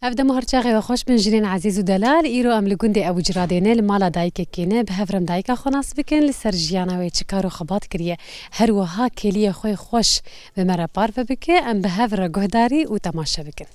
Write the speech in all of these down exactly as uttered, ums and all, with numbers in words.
Ev dem û her çaxê we xweş bin jinên ezîz û delal. Îro em li gundê Ebûciradê ne, li mala dayikekê ne. Bi hev re em dayika xwe nas bikin, li ser jiyana wê çi kar û xebat kiriye. Her wiha kêliyê xwe xweş bi me re parve bike. Em bi hev re guhdarî û temaşe bikin.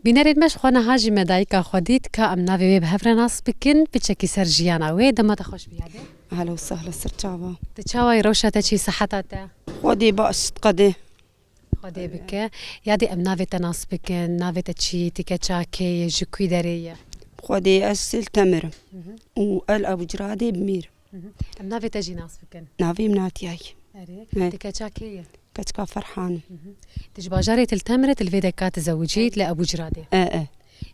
Bînerên me, ji xwe niha jî me dayika xwe dît, ka em navê wê bi hev re nas bikin, piçekî ser jiyana wê. Dema te xweş bî yadê. Ehla û sehla, ser çava. Tu çawa yî, rewşa te çi, seheta te? Xwedê baş, qedê. Xwedê bike. Yadê, em navê te nas bikin, navê te çi, tu keça kê yê, ji kwî derê yî? Xwedê ez li Temir im. Mhm. Û el Ebûciradê bi Mîr. Mhm. Em navê te jî nas bikin. Navê min Natiyayê. Erê. He. Tu keça kê yî? Keçika Ferhan im. Mhm. Tu ji bajarê Til Temir î, tu li vê deka dizewicî, tu li Ebûciradê. E, e.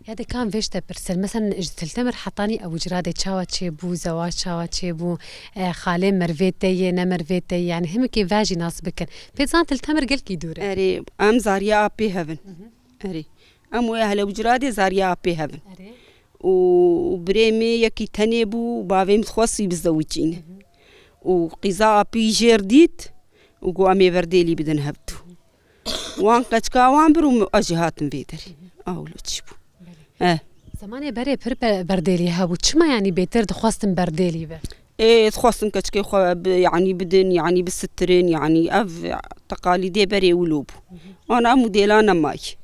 Yadê, ka em vê ji te pirsin. Mesela ji Til Temir hetanî Ebûciradê çawa çêbû, zewac çawa çêbû, e, xalê mervê te yê, ne mervê te yê, yanî himikê ve jî nas bikin. Pê dizan Til Temir gelkî dûr e. Erê, em zariya apê hev in. Mhm. Erê. Em wê ehlê Ebûciradê zariya apê hev in. Erê. Û birê min yekî tenê bû, bavê min dixwest wî bizewicîne. Mhm. Û qîza apî jêr dît û got, "Em ê berdêlî bidin hevdu." Wan qeçka wan bir û ez jî hatim vê derê. Awlo çi bû? Belê. Eh. Zemanê berê pir be-, berdêlî hebû. Çima, yanî, bêtir dixwestin berdêlî be? Ê, dixwestin keçikê xwe bi-, yanî bidin, yanî bisistirin, yanî ev teqalîdê berê wilo bû. Ana ev modêla nemayî.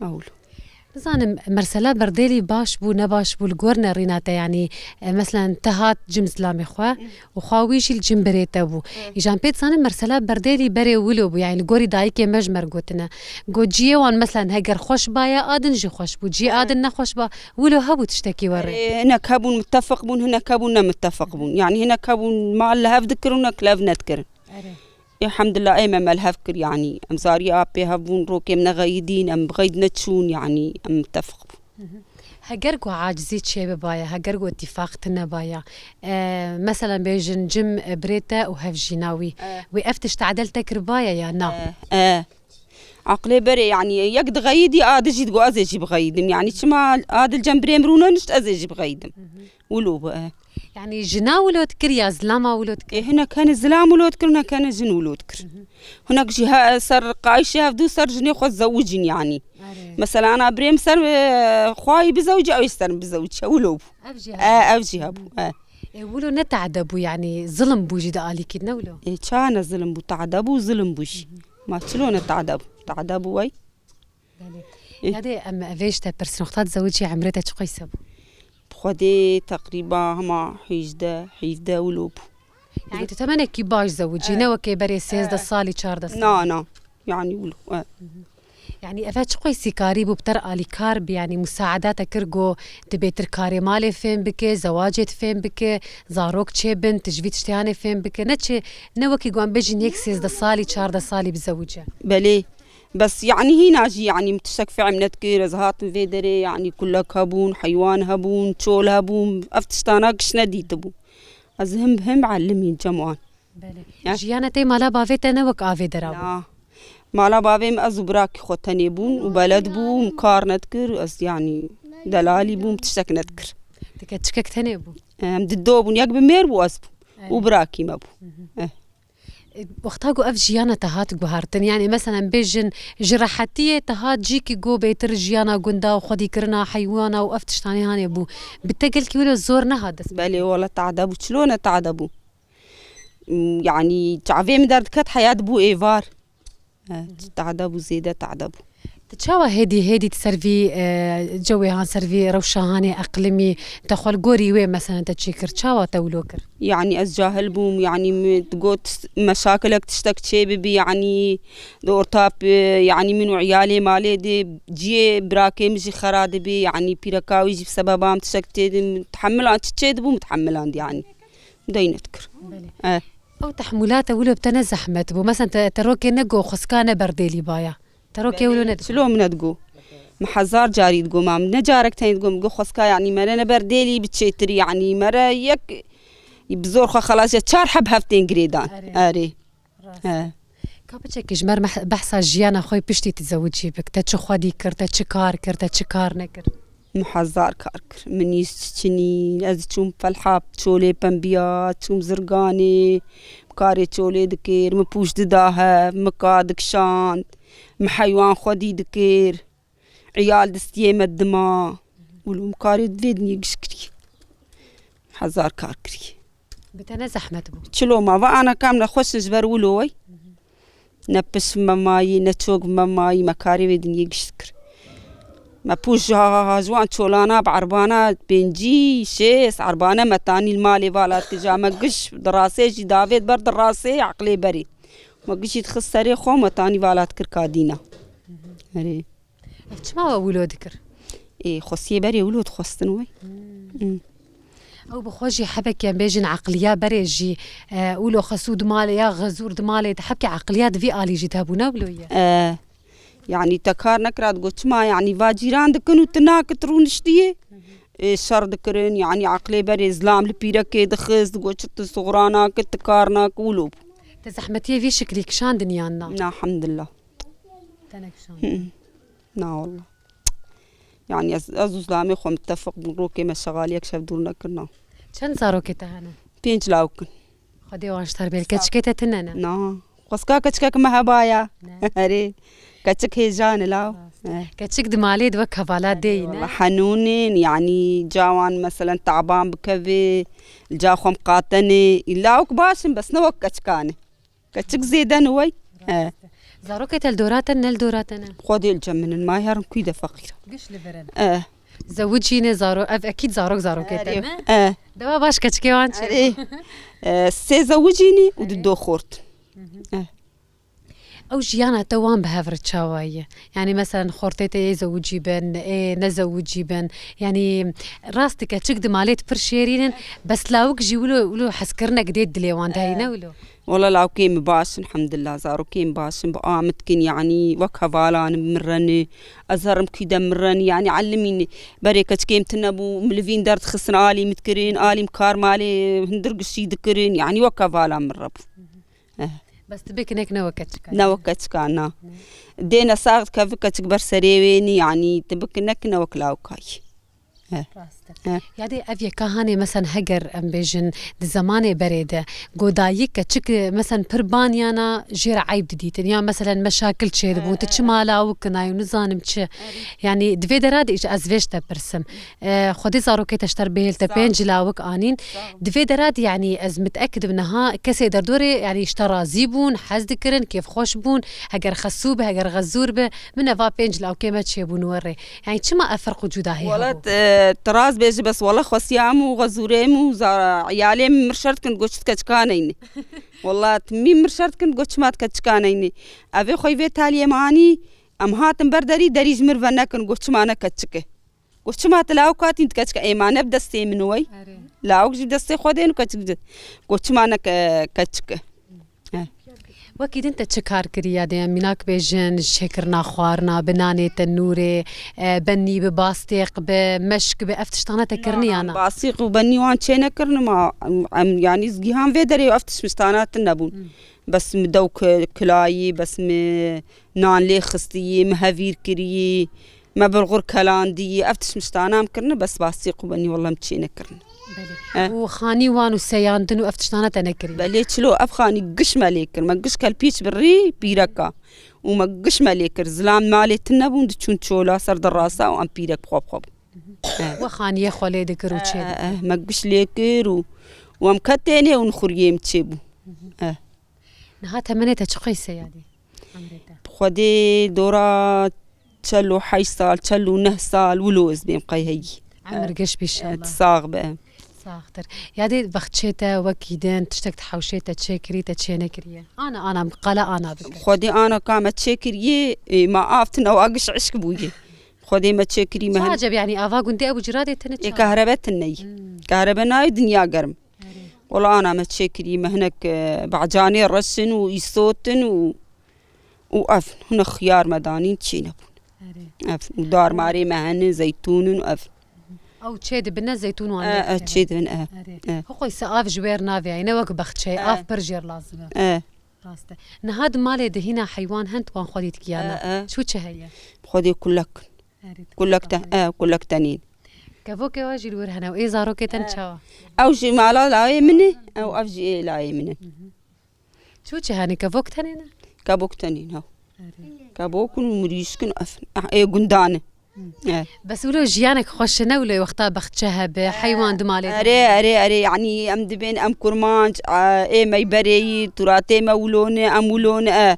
Awlo. Bizanim, mesela berdêlî baş bû, ne baş bû, li gor nerîna te, yanî, e, meselen, te hat cim zilamê xwe û xwe wî jî li cim birê te bû. Îjan pê dizanim, mesela berdêlî berê wilo bû, yanî li gorî dayikê me ji me re gotine. Got, ciyê wan, meselen, heger xweş baye, a din jî xweş bû. Ciyê a din nexweş ba, wilo hebû tiştekî werê? Ê, hinek hebûn mitefeq bûn, hinek hebûn ne mitefeq bûn. Yanî hinek hebûn mal li hev dikirin, hinek li hev nedikirin. Erê. Elhamdulillah, ê me me li hev kir, yanî em zarî apê hev bûn, rokê em nexeyidîn, em bi xeyid neçûn, yanî em mitefeq bûn. Heger ku acizî çê bibaye, heger ku îtîfaq tune baye, e, meselen bêjin cim, e, birê te û hevjîna wî, E. wê ev tişt edel te kiribaye ya na? E, e. Aqilê berê, yanî yek dixeyidî, a din jî digot, ez ê jî bixeyidim. Yanî çima a din cem birê min rûnenişt, ez ê jî bixeyidim. Wilo bû, e. Yanî jina wilo dikir ya zilama wilo dikir? Ê, hinek hene zilam wilo dikir, hinek hene jin wilo dikir. Hinek jî he, ser qayişê hevdû ser jinê xwe zewicîn yanî. Erê. Mesela ana birê min ser, e, xwayî bizewicî, ew ê ser min bizewicî. Wilo bû. Ev jî E, hebû. ev jî hebû. E. Ê, wilo ne tade bû, yanî zilim bû jî di alîkî, ne wilo? Ê, ça ne zilim bû, tade bû, zilim bû jî. Ma çilo ne tade bû? Tade bû wey. Belê. Ê. Yadê, em vê ji te pirsin, wexta dizewicî emrê te çi qeyse bû? Bi Xwedê teqrîba hema hêjdeh, hevdeh wilo bû. Yanî tu temenekî baş zewicî, E. ne wekê berê sêzdeh E. salî, çardeh salî. Na, na. Yanî wilo, e. Yanî eve çi qeysî karî bû bi te re alîkar bî, yanî musaeda te kir, got, tu bêtir karê malê fêm bike, zewacê tu fêm bike, zarok çêbin, tu ji vî tiştê hanê fêm bike. Ne çi, ne wekî got em bêjin yek sêzdeh salî, çardeh salî bizewice. Belê. Bes, yanî, hîna jî, yanî, min tiştek fehm nedikir, ez hatim vê derê, yanî, kulek hebûn, heywan hebûn, çol hebûn, ev tiştana giş nedîtibû. Ez him bi him elimîn cem wan. Belê. Ya. Jiyana te mala bavê te ne wek avê dera bû? Na. Mala bavê min ez û birakî xwe tenê bûn û beled bûm, kar nedikir, ez, yanî, delalî bûm, tiştek nedikir. Ti keçikek tenê bû? Em dido bûn, yek bi mêr bû, ez bûm. Û Evet. birakî me bû. Eh. E, wexta ku ev jiyana te hat guhertin, yanî meselen bêjin ji rehetiyê te hat cîkî ku bêtir jiyana gunda û xwedîkirina heywana û ev tiştanê hanê bû, bi te gelkî wilo zor nehat dest? Belê, wela tade bû, çilo ne tade bû. M, yanî çavê min derdiket heya dibû êvar. E, tade bû, zêde tade bû. Tu çawa hêdî hêdî di ser vî, e, cewê han, ser vî rewşa hanê eqlimî, te xwe li gorî wê, meselen, te çi kir? Çawa te wilo kir? Yanî ez cahil bûm, yanî min digot meşakilek tiştek çê bibî, yanî di orta, e, yanî min û iyalê malê de ciyê birakê min jî xera dibî, yanî pîreka wî jî bi sebeba min tiştek çê dibî, min tehemilan çi çê dibû, min tehemeland yanî. Deyne dikir. Belê. E. Ew tehmûlate wilo bi te ne zehmet bû? Mesen te, te rokê ne got xwesika ne berdêlî baya? Te rokê wilo ne digot? Çilo min ne digot? Min hezar carî digot, ma min ne carek tenê digot, min got xwesika, yanî mere ne berdêlî bi çêtirî, yanî mere yek bi zor xwe xelas ya çar heb heftên girêdan. Erê. Erê. Rast. He. Ka piçekî ji me re meh-, behsa jiyana xwe piştî tu zewicî bik. Te çi xwedî kir, te çi kar kir, te çi kar nekir? Min hezar kar kir. Min nîst çiçinîn, ez diçûm felhab, çolê pembiya, çûm zirganê, min karê çolê dikir, min pûş dida hev, min ka dikişand, min heywan xwedî dikir, iyal distiyê me dima. Wilo min karê vê dinyê giş kirî. Hezar kar kirî. Bi te ne zehmet bû? Çilo ma va ana kam nexweş in ji ber wilo wey. Ne pişt me mayî, ne çok me mayî, me karê vê dinyê giş dikir. Me pûş ha, ha, ha, ji wan çolana bi erbana pêncî, şêst erbane me tanî li malê vala dikir. Ja me giş dirasê jî davêt ber dirasê eqlê berê. Me giş jî dixist serê xwe, me tanî vala dikir kadîna. Erê. Ev çima we wilo dikir? Ê, xwesiyê berê wilo dixwestin wey. Hmm. Ew bi xwe jî hebek em bêjin eqliya berê jî, e, wilo xwesû di malê ya xezûr di malê de hebkê eqliya di vî alî jî de hebû ne wilo ye? E, yanî te kar nekira digot çima yanî va cîran dikin û tu nakit rûniştiyê. E, şer dikirin, yanî eqlê berê zilam li pîrekê dixist, digot çi tu suxra nakit, tu kar nakit, wilo bû. Te zehmetiyê vî şiklî kişandin yan na? Na, hemdillah. Te nekişand. Hı. Na wallah. Yanî ez, ez û zilamê xwe mitefeq bûn, rokê me şexaliyek şev dûr nekirina. Çend zarokê te hene? Pênc lawik in. Xwedê wan ji te re bêl. Sağ ol. Keçikê te tune ne? Na. Xwesika keçikek me hebaya. Ne. Erê. Keçik hêja ne law. Rast. Eh. Keçik di malê de wek hevala dê yî ne? Wala henûn in, yanî cawan meselen taban bikevê, li ca xwe miqate ne. Lawik baş in, bes ne wek keçikan e. Keçik zêde ne wey. Rast. He. Zarokê te li dora te ne, li dora te ne? Xwedê li cem min in, ma herin kû de feqîr. Giş li vir in. Eh. Zewicîne zaro-, ev ekîd zarok zarokê te ne? Eh. Dewa baş keçikê wan çi? Erê. Eh, sê zewicînî û di do xort. Eh. Ew jiyana te wan bi hev re çawa ye? Yanî meselen xortê te yê zewicî bin, ê nezewicî bin. Yanî rast dike çik di malê de pir şêrîn in, bes lawik jî wilo, wilo hezkirinek dê dilê wan de heye, ne wilo? Wala lawkê min baş in, hemdillah, zarokê min baş in, bi a min dikin, yanî wek hevalan in, bi min re ne. Ez herim kû de min re ne, yanî elimîn berê keçikê min tune bû, min li vîn derdixistin, alî min dikirin, alî min kar malê hundir giştî dikirin, yanî wek hevalan min re bû. Eh. Bes tu bêkinek ne wek keçika. Ne wek keçika, na. Ne. Dê ne sax dikeve keçik ber serê wê nî, yanî tu bikinek ne wek lawika yî. Eh. Rast e. Eh. Yadê ev yeka hanê, mesen heger em bêjin di zemanê berê de, go dayik keçik, mesen pir baniyana jê re eyb didîtin. Ya meselen meşakil çêdibûn, tu çima lawik kinayî û nizanim çi. Yanî di vê dera de îş ez vê ji te pirsim. E, Xwedê zarokê te ji te re bihêl, te pênc lawik anîn. Sağ ol. Di vê dera de, yanî, ez mitekid im niha kesê derdorê, yanî, ji te razî bûn, hez dikirin, kêfxweş bûn. Heger xesû be, heger xezûr be, min eva pênc lawkê me çêbûn werê. Yanî, çima ev ferq û cuda hê hebû? Wala, e, tu rast bêjî, bes wala xwesiyam û xezûrê min û za-, iyalê min mir şer dikin, got çi dike çika neyne. Wala, timî mir şer dikin, got çima dike çika neyne. Evê xwe vê taliyê me anî, em hatin ber derî, derî ji mir venekin, got çima ne keçike. Got çima tu lawik hatîn tu keçik e? Ê ma ne bi destê min wey. Erê. Lawik jî bi destê xwe dê û keçik jî. Got çima ne ke-, keçik e? He. Wekî din te çi kar kiriye de, mînak bêjin, çêkirina xwarina, bi nanê tenûrê, e, benî bi bastêq, bi meşk, bi ev tiştana te kirinî ya na? Bastîq û benî wan çê nekirin ma em, em, yanî ez gihan vê derê ev tiştana tune bûn. Hmm. Bes min dewk kilayî, bes min nan lê xistiyî, min hevîr kiriyî. Me bilxur kelandî, ev tişt miştana em kirine, bes bastîq û benî wela em çê nekirine. Belê. Eh. Û xanî wan û seyandin û ev tiştana te nekirî? Belê çilo, ev xanî giş me lê kir. Me giş kelpîç bi rî pîreka. Û me giş me lê kir. Zilam malê tune bûn, diçûn çola ser dirasa û em pîrek bi xwe bi xwe bûn. Eh. We xaniyê xwe lê dikir û çê dikir? Eh, eh, me giş lê kir û, û em ketênê û nixuriyê em çê bû. Eh. Niha temenê te çi qeyse yadî? Emrê te? Xwedê dora Çel û heşt sal, çel û neh sal, wilo ez bêm qey heyî. Emir geş bî inşallah. Sax be. Saxtir. Yadê bexçê te wekî din, tiştek te hewşê te çêkirî, te çênekiriye? Ana, ana, qala ana bike. Xwedê ana ka me çêkiriye, e, ma av tine wa giş eşk bûye. Xwedê me çêkirî me hin- Çawa ceb, yanî ava gundê ew ciradê tine Ê çawa? Kahrebe tine yî. Hmm. Kahrebe nayê dinya germ. Erê. Wela ana me çêkirî me hinek, e, bacanê reşin û îsotin û, û ev hinek xiyar me danîn çê nebûn. Erê. Ev û darmarê me hene zeytûnin û ev. Ew çê dibine zeytûn wan E, e, lê çê dibin, e. Erê. E. Hiqoy se av ji wêr navê, ne wek bexçeyê, E. Av pir jêr lazim e. E. Rast e. Niha di malê de hîna heywan hen tu wan xwedî dikiyana. E, e. Çû çi heye? Xwedê kulek. Erê, Kulek te, kulek. E, kulek tenîn. Kevokê we jî li wir hene û ê zarokê te ne E. Çawa? Ew jî mala layê min e, ew ev jî ê layê min e. Çû çi hene, kevok tenê ne? Kevok tenîn, ha. Erê. Kevok û mirîşkin ev, ah, ê gundan e. E. Bes wilo jiyanek xweş e, ne wilo wexta bexçe hebe, heywan di malê de Erê, hebe. Erê, erê, yanî em dibên em kurmanc, e, ê meyberê yî, turatê me wilo ne, em wilo ne, e.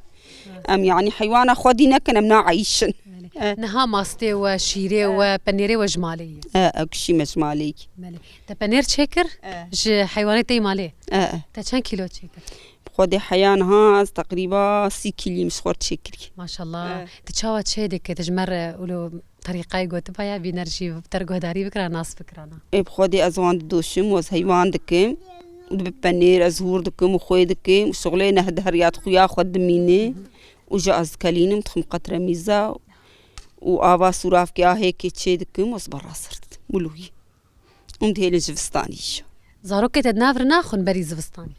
Em yanî heywana xwedî nekin, em naeyîşin. Belê. E. Niha mastê we, şîrê E. we, penêrê we ji malê ye? E, e, kişî me ji malê ye. Belê. Te penêr çêkir? E. Ji heywanê te yê malê? E, e. Te çend kîlo çêkir? Xwedê heya niha ez teqrîba sî kîlî min ji xwe çêkirî. Maşallah. E. Tu çawa çê dike? Tu ji me re wilo terîqayê gotibaya bîner jî bi te re guhdarî bikira, nas bikirana. Ê bi Xwedê ez wan didoşim û ez heywan dikim. Dibe penêr, ez hûr dikim û xwê dikim. Şixulê neh di her ya xuya xwe dimîne. Hı hı. Û ji ez dikelînim, dixim qetre mîza û ava sûravkê a hêkê çê dikim û ez berasir didim. Wilo yî. Hûn dihêlin zivistanî jî. Zarokê te di nav re naxwin berî zivistanê?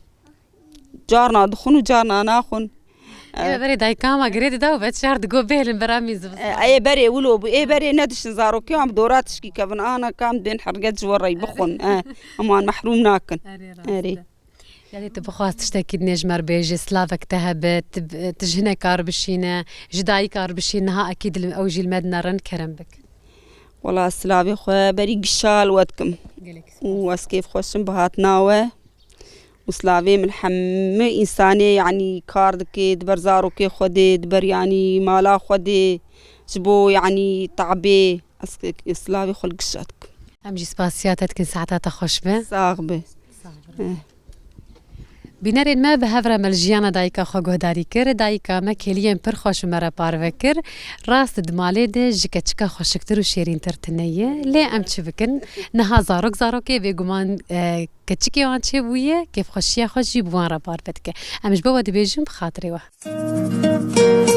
Carna dixwin û carna naxwin. Ê, berê dayika ma girê dida û veçar digo bêlin bera mî zivistan. E, ê berê wilo bû. Ê berê nedişin zarokê wan bi dora tişkî kevin. Ana kam dibên herget ji we rey bixwin. E, em wan mehrûm nakin. Erê, rast Erê. e. Yanî tu bixwaz tiştekî dinê ji me re bêjî, silavek te hebe, tu, tu ji hinek ar bişîne, ji dayik ar bişîne, niha ekîd li, ew jî li me dinerin, kerem bik. Wela silavê xwe berî gişal we dikim. Gelek spas. Û ez kêfxweş im bi hatina we. Û silavê min hemû însanê, yanî kar dike, di ber zarokê xwe dê, di ber, yanî, mala xwe dê, ji bo, yanî, tabê. Ez ke-, silavê xwe li gişa dikim. Em jî spasiya te dikin, saeta te xweş be. Sax be. Sax be. Eh. Bînerên me, bi hev re me li jiyana dayika xwe guhdarî kir. Dayika me kêliyên pir xweş bi me re parve kir. Rast di malê de ji keçika xweşiktir û şêrîntir tune ye. Lê em çi bikin? Niha zarok zarokê bêguman, e, keçikê wan çêbûye, kêfxweşiya xwe jî bi wan re parve dike. Em ji bo we dibêjin bi xatirê we.